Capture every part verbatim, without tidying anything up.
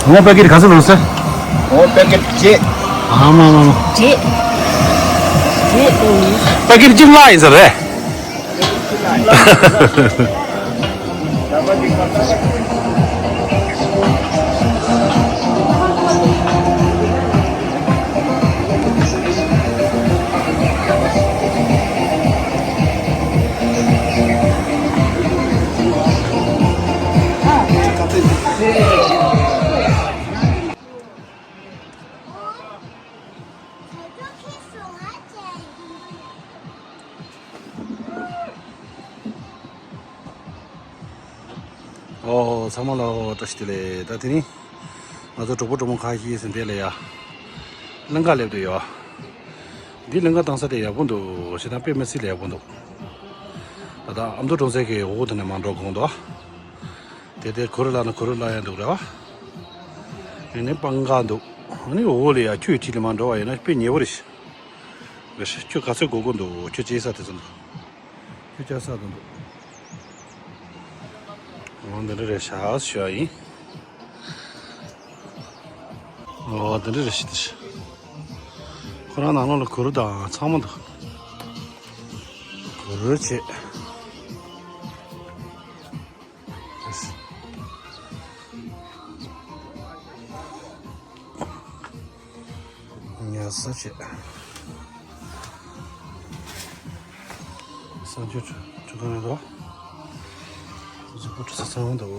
ངོ་པེ་ཀེཊ་ག་ཚོད་ལོངས་སོང་། ངོ་པེ་ཀེཊ་བརྒྱད། ཨ་མ་མ་མ། བརྒྱད། བརྒྱད་ལོངས་ཡིན། པེ་ཀེཊ་གཅིག་བརླག་ཡིན་ས་རེད། ཨོ་ཚང་མ་ལ་ཨོ་བཀྲ་ཤིས་བདེ་ལེགས། ད་དེ་རིང་ང་ཚོ་གྲོགས་པོ་གྲོགས་མོ་ཁ་ཤས་ཟིན་དེ་ལ་ཡ་གླིང་ག་སླེབས་འདུག་ཡོ། འདི་གླིང་ག་བཏང་ས་དེ་ཡག་པོ་འདུག་ཞེ་དྲག་དཔེ་མི་སྲིད་ལ་ཡག་པོ་འདུག་ད་ལྟ་ཨ་མདོ་གྲོང་གསེབ་ཀྱི་འོག་དེ་ནས་མར་འགྲོ་དགོས་འདུག་དེ་དེ་གུ་རུ་ལ་ན་གུ་རུ་ལ་ཡང་འདུག་རེད་བ། ཡང་ནི་སྤང་ག་འདུག་ཨ་ནི་འོག་ལ་ཡ་ཆུའི་འཁྲིས་ལ་མར་འགྲོ་བ་ཡིན་ན་དཔེ་ཉེ་བོ་རེད། ཁྱོད་ག་ཚོད་དགོས་དགོས་འདུག་ཁྱོད་ཅི་ས་དེ་ཚོ་འདུག་ཁྱོད་ཅག་ས་དེ་འདུག་འོ་འདི་འདྲ་རེད་ཤག་ཞུ་བ་ཡིན། འོ་འདི་འདྲ་རེད་ཤག་འདི་ཤག་ཁོ་རང་ནང་ལོགས་ལ་གུ་རུ་དང་ཚང་མ་འདུག་གུ་རུ་བྱས། ཉལ་ས་བྱས། གསང་སྤྱོད་ཆུ་ཆུ་ཁང་རེད་དོ། གཟུགས་པོ་ཁྲི་ས་ཚང་འདུག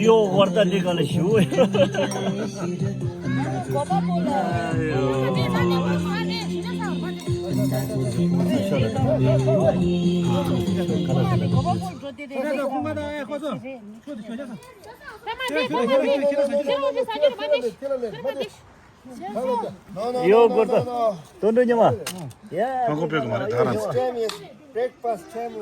यो गर्दा निकाले छु। यो गर्दा तोन्डो न्यमा। या। This time is breakfast time.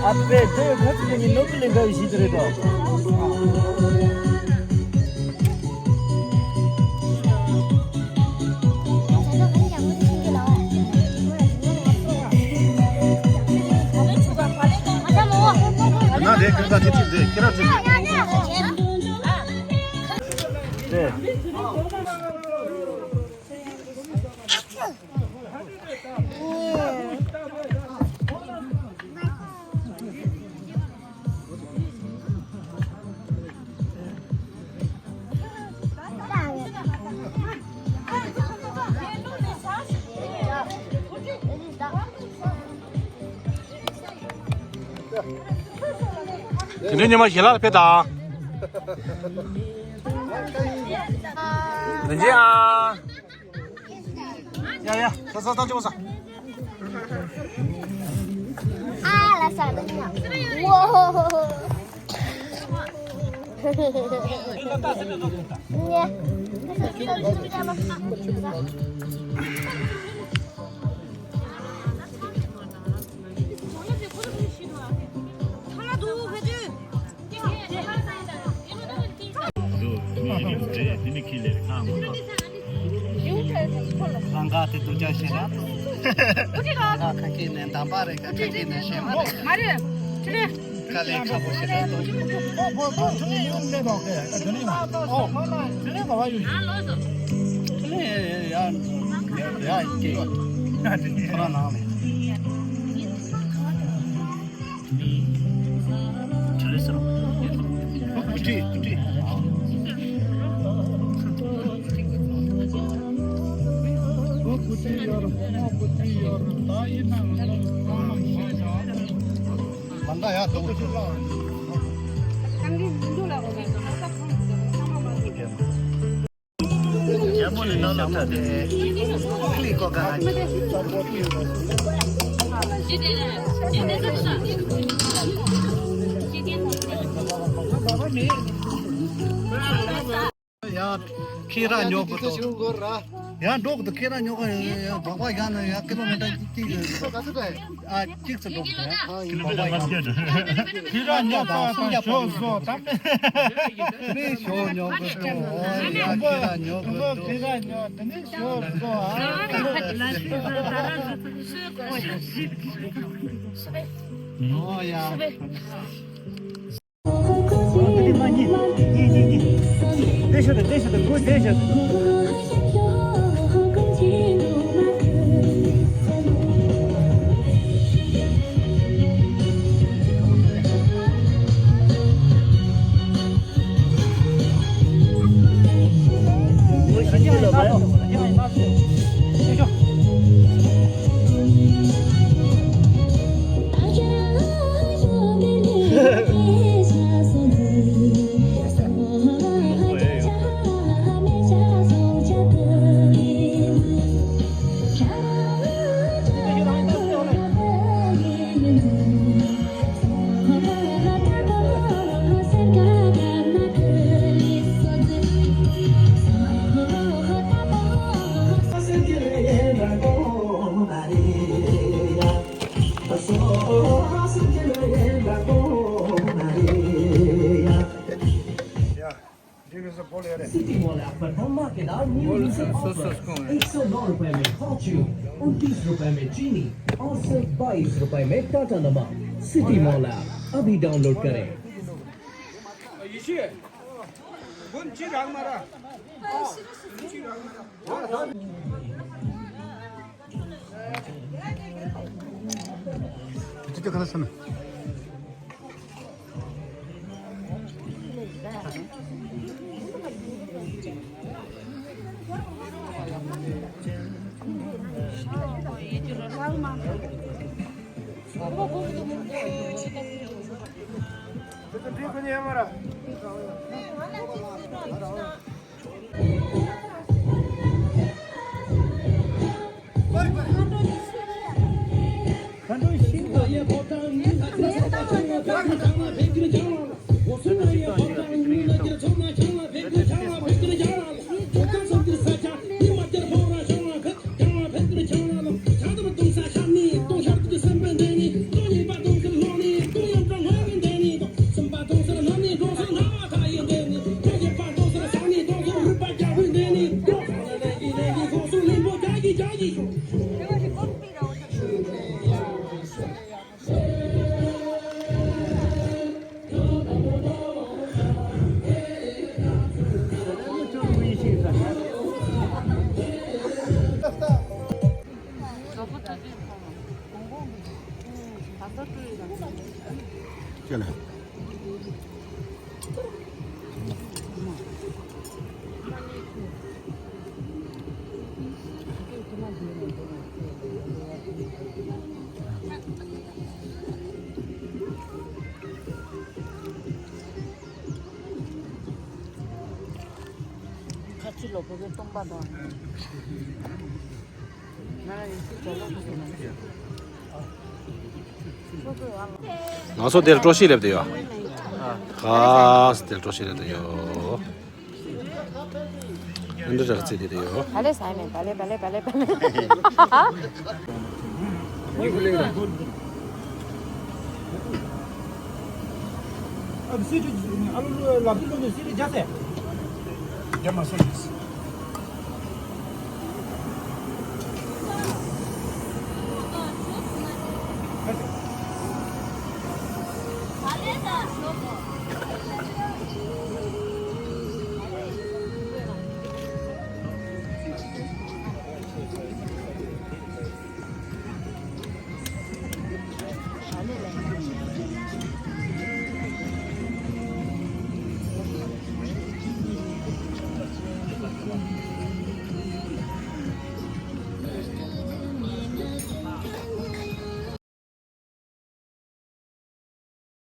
ཨ་ཕས་དེ་ཁོ་ཚོ་གཉིས་ནོར་བུ་ལས་འགའ་ཡི་ཤིག་རེད་དོ། ན་དེ་ཁྱོད་ཚ་ཅི་ཅི་མཛད་ཁྱེད་རང་ཅི་མཛད། དེ་འདྲའི་ཉི་མ་ཞལ་ལག་ཕེབས་དང་། ལན་ཅི་ཨ། ཡ་ཡ། ས་ས་ཐག་ཆོད་ས། ཨ་ལ་ས་ལ་ཉ། ཝོ། ཉ། ལང་ཀ་དེ་དུ་ཅག་ཤེས་ན། ལང་ཀ་ཁ་སྐད་ནས་འདམ་པ་རེད་ཀ་ཁ་སྐད་ནས་ཤེས་མ་རེད། མ་རེད། དེ་ནས། དཀའ་ལས་ཁག་པོ་ཞིག་རེད་དོ། ཨོ་ཨོ་ཨོ་ཨོ། དེ་ནས་ཡོང་ནས་དོ་ཀེ། དེ་ནས་ཡོང་། ཨོ་ཁོ་ན་དེ་ནས་ག་བ་ཡོད་ཡིན། དེ་ནས་ཡ་ཡ་ཡ་སྐྱེ་ཡོད། ཁོ་རང་ནང་ནས། དེ་ལས་སོ། ཡང་ཁྱེད་རང་ཉོ་དགོས་འདུག་ཡང་འགྲོ་དགོས་འདུག་ཁྱེད་རང་ཉོ་གི་ཡང་འབག་པ་ཡང་ན་ཡང་ཀི་ལོ་མི་ཊར་གཅིག་གཅིག་ཨ་གཅིག་ཙམ་འགྲོ་དགོས་འདུག་ཡང་འབག་པ་ཡང་ན། ཁྱེད་རང་ཉོ་དང་སུམ་བརྒྱ་པ་ཞོ་བཟོ་དང་། དེ་ནས་ཞོ་ཉོ་དགོས་འདུག་ཡང་ཁྱེད་རང་ཉོ་དགོས་འདུག་ཁྱེད་རང་ཉོ་དེ་ནས་ཞོ་བཟོ་ཨ། ཨོ་ཡ། city mall app पर धमाकेदार न्यू यूजर ऑफर। एक सौ नौ रुपए में फॉर्च्यून, उनतीस रुपए में जीनी और सिर्फ बाईस रुपए में टाटा नमक। सिटी मॉल ऐप अभी डाउनलोड करें। ཁྱེད་ལ། ཁ་ཆུ་ལོ་བོད་པའི་སྟོང་པ་དང་། ང་ཚོ་འདིར་སྤྲོ་ཤིག་སླེབས་བསྡད་ཡོད། ཨ། ཁ་སི་འདིར་སྤྲོ་ཤིག་སླེབས་བསྡད་ཡོད། ཨ་འདྲ་རག་ཚིག་དེ་དེ་ཡོད། ད་ལེ་ས་ཡ་མེད། ད་ལེ་ད་ལེ་ད་ལེ་ད་ལེ། ཨ། ཨ་སི་ཅུ་ཨ་ལུ་ལུ་ལ་བི་ལུ་ནི་སི་རི་རྒྱ་སེ། རྒྱ་མ་སོང་།